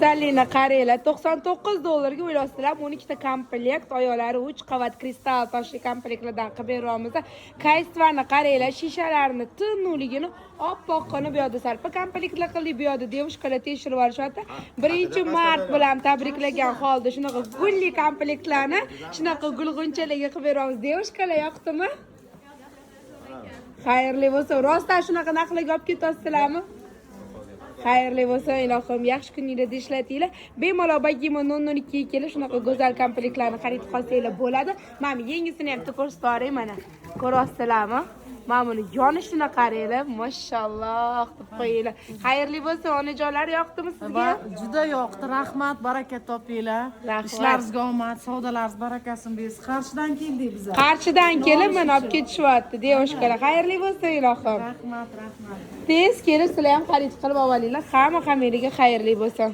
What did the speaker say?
Go'zallikni qaranglar, 99 dollarga, o'ylasizlar, 12 ta komplekt, oyoqlari 3 qavat kristal toshli komplektlardan qilib beryapmiz. Качество ni qaranglar, shishalarini tiniqligini, oppoqqina. Bu yoqda sarpa komplektlar qildik, bu yoqda девушка lar tekshirib olishyapti. 1-mart bilan tabriklagan holda shunaqa gulli komplektlarni shunaqa gulg'unchalarga qilib beryapmiz. Девушка lar, yoqdimi? Xayrli bo'lsin. Rostdan shunaqa narxlarga olib ketyapsizlarmi? Xayrli bo'lsin, ilohim, yaxshi kuninglarda ishlatinglar. Bemalol Bagimo 002 ga kelib, shunaqa go'zal komplektlarni xarid qilsanglar bo'ladi. Mana bu yangisini ham bitta ko'rsatib yuboray, mana. Ko'ryapsizlarmi? Mana buni yonishini qaranglar, mashalloh deb qo'yinglar. Xayrli bo'lsin, onajonlar, yoqdimi sizga? Juda yoqdi, rahmat, baraka topinglar. Rahmat. Ishlaringizga omad, savdolaringiz barakasini bersin. Qarshidan keldik biz. Qarshidan kelib, mana olib ketishyapti девушка lar. Xayrli bo'lsin, ilohim. Rahmat, rahmat. Tez kelib, sizlar ham xarid qilib olinglar. Hamma hammanglarga xayrli bo'lsin.